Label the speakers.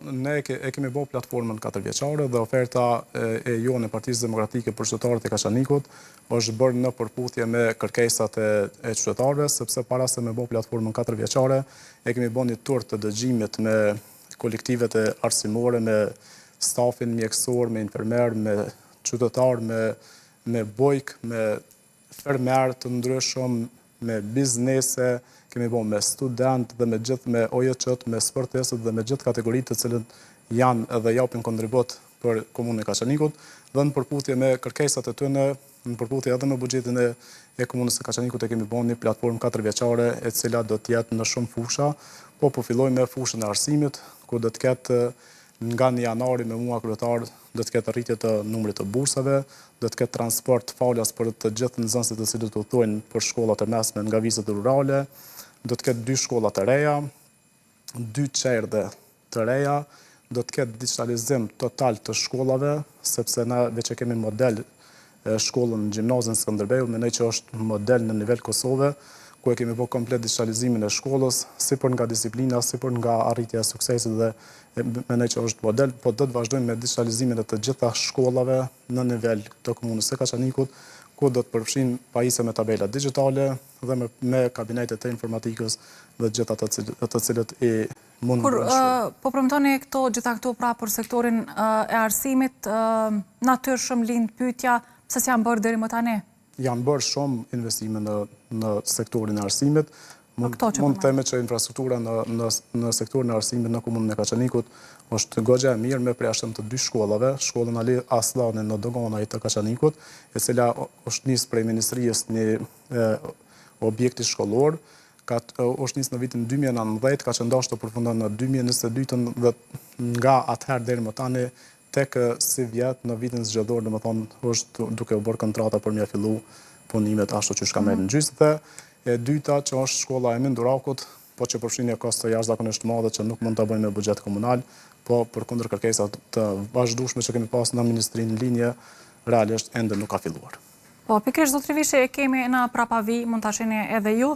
Speaker 1: Ne e kemi bo platformën katërvjeçare dhe oferta e jonë e Partisë Demokratike për qytetarët e Kaçanikut është bërë në përputhje me kërkesat e qytetarëve, sepse para se me bo platformën katërvjeçare e kemi bo një tur të dëgjimit me kolektivet e arsimore, me stafin mjekësor, me infermerë, me qytetarë, me me bujk, me fermerë të ndryshëm, me biznese, kemi bo me studentë dhe me gjithë me OJQ-të, me sportistët dhe me gjithë kategoritë të cilët janë edhe japin kontribut për komunën e Kaçanikut dhe në përputhje me kërkesat e tyne, në përputhje edhe me buxhetin e e komunës së Kaçanikut e kemi bo një platformë katërvjeçare e cila do të jetë në shumë fusha, po po fillojmë me fushën e arsimit, ku do të ketë Nga një janari me mua kryetar do të ketë rritje të numrit të bursave, do të ketë transport falas për të gjithë nxënësit të cilët udhëtojnë për shkollat e mesme nga viset rurale, do të ketë dy shkolla të reja, dy çerdhe të reja, do të ketë digjitalizim total të shkollave, sepse na veç e kemi model shkollën gjimnazin Skënderbeu, mendoj që është model në nivel Kosove, ku e kemi bo komplet digjitalizimin e shkollës, si për nga disiplina, si për nga arritja e suksesit dhe mendoj që është model, po do të vazhdojmë me digjitalizimin e të gjitha shkollave në nivel të komunës së Kaçanikut, ku do të përfshijmë pajisje me tabela digjitale dhe me, me kabinete të informatikës dhe gjitha të, të cilët i
Speaker 2: mund Kur po premtoni këto gjitha këto pra për sektorin e arsimit, natyrshëm lind pyetja pse s'janë bërë deri më tani?
Speaker 1: Janë bërë shumë investime në në sektorin e arsimit. Mund mund të themi që infrastruktura në në në sektorin e arsimit në komunën e Kaçanikut është goxha e mirë me përjashtim të dy shkollave, shkollën Ali Asllani në Doganaj të Kaçanikut, e cila është nisë prej ministrisë një objekti shkollor, ka është nisë në vitin 2019, ka qenë dashtë të përfundon në 2022 dhe nga atëherë deri më tani tek sivjet në vitin zgjedhor, domethënë është duke u bërë kontrata për me fillu punimet ashtu qysh ka met në gjysë dhe e dyta që është shkolla e Emin Durakut, po që përfshin një kosto jashtëzakonisht të madhe që nuk mund ta bëjmë me buxhet komunal, po përkundër kërkesat të vazhdueshme që kemi pas në ministrinë në linjë, realisht ende nuk ka filluar.
Speaker 2: Po, pikërisht zotëri Vishi e kemi në prapavijë, mund ta shihni edhe ju.